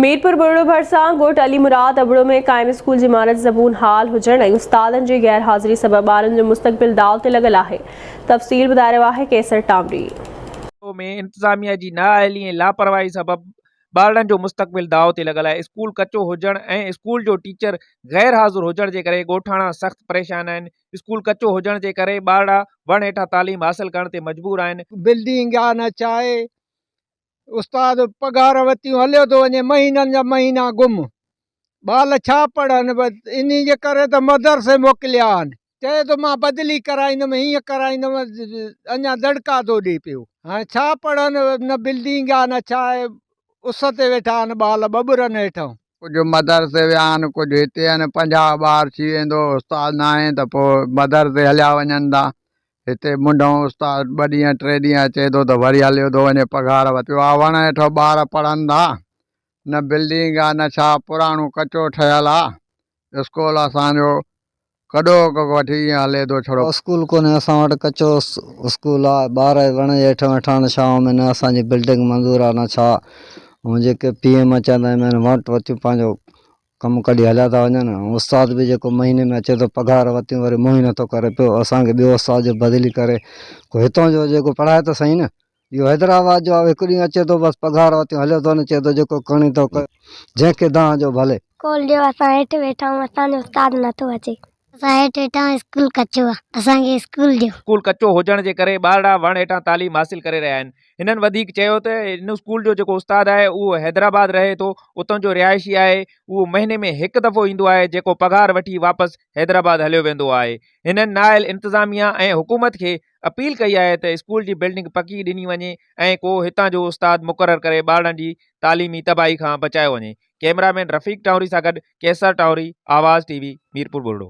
ميرپور ٻرڙو ڀرسان ڳوٺ علي مراد ابڙو ۾ قائم اسڪول جي عمارت زبون حال هجڻ ۽ استادن جي غير حاضري سبب ٻارن جو مستقبل داء تي لڳل آهي تفصيل ٻڌائي رهيو آهي قيصر ٽامري. ۾ انتظاميا جي نااهلي ۽ لاپرواهي سبب ٻارڙن جو مستقبل داء تي لڳل آهي اسڪول ڪچو هجڻ ۽ اسڪول جو ٽيچر غير حاضر هجڻ جي ڪري ڳوٺاڻا سخت پريشان آهن اسڪول ڪچو هجڻ جي ڪري ٻارڙا وڻ هيٺان تعليم حاصل ڪرڻ تي مجبور آهن. بلڊنگ آ نه ڇا آهي استاد پگهار وتيون هليو ٿو وڃي مهينن جا مهينا گم ٻال ڇا پڙهن انهي جي ڪري ته مدرسي موڪليا آهن چئي ٿو مان بدلي ڪرائيندم هيئن ڪرائيندم اڃا دڙڪا ٿو ڏي پيو هاڻي ڇا پڙهن نه بلڊنگ آ نه ڇا آهي اس تي ويٺا آهن ٻال ٻٻرن هيٺان. ڪجهه مدرسي ويا آهن ڪجهه هتي آهن 50 ٻار ٿي ويندو استاد ناهي ته پوء مدرسي هليا وڃن ٿا هتي منڍئون استاد ٻه ڏينهن ٽي ڏينهن اچي ٿو ته وري هليو ٿو وڃي پگهار وٺي. آ وڻ هيٺو ٻار پڙهن ٿا نه بلڊنگ آ نه ڇا پراڻو ڪچو ٺهيل آ اسڪول اسان جو ڪڏهوڪو وٺي ائين هلي ٿو ڇڙو. اسڪول ڪونهي اسان وٽ ڪچو اسڪول آ ٻار وڻ جي هيٺ ويٺا آهن ڇانو ۾ نه اسان جي بلڊنگ منظور آ نه ڇا ۽ جيڪي پي ايم اچن ٿا ايم ووٽ وتيون پنهنجو ڪم ڪڍي هليا ٿا وڃن ۽ استاد به جيڪو مهيني ۾ اچي ٿو پگهار وتيون وري منهن ئي نٿو ڪري پيو اسان کي ٻيو استاد جو بدلي ڪري ڪو هتان جو جيڪو پڙهائي ته سهي نه اهو حيدرآباد جو آهي هڪ ڏينهن اچي ٿو بس پگهار وتيون هليو ٿو وڃي چئي ٿو جيڪو ڪرڻي اٿو ڪيو جنهن کي دانهن جو ڀلي. ڪول ڏيو اسان هيٺ ويٺا آهيون اسان جو استاد نٿو اچي. اسان هيٺ ويٺا آهيون اسڪول ڪچو آهي اسان کي اسڪول ڏيو. اسڪول ڪچو هجڻ جي ڪري ٻارڙا وڻ هيٺان تعليم حاصل ڪري رهيا آهن هنن وڌيڪ چيو ته هن اسڪول جو جيڪو استاد آهي اهو حيدرآباد رهي ٿو اتان جو رهائشي آهي اهو مهيني ۾ هڪ دفعو ايندو آهي جيڪو پگهار وٺي واپس حيدرآباد هليو ويندو آهي هنن نااهل انتظاميا ۽ حڪومت کي اپيل ڪئي آهي ته اسڪول جي بلڊنگ پڪي ڏني وڃي ۽ ڪو هتان جو استاد مقرر ڪري ٻارڙن جي تعليمي تباهي کان بچايو وڃي ڪئميرا مين رفيق ٽانوري سان گڏ قيصر ٽانوري آواز ٽي وي ميرپور ٻرڙو.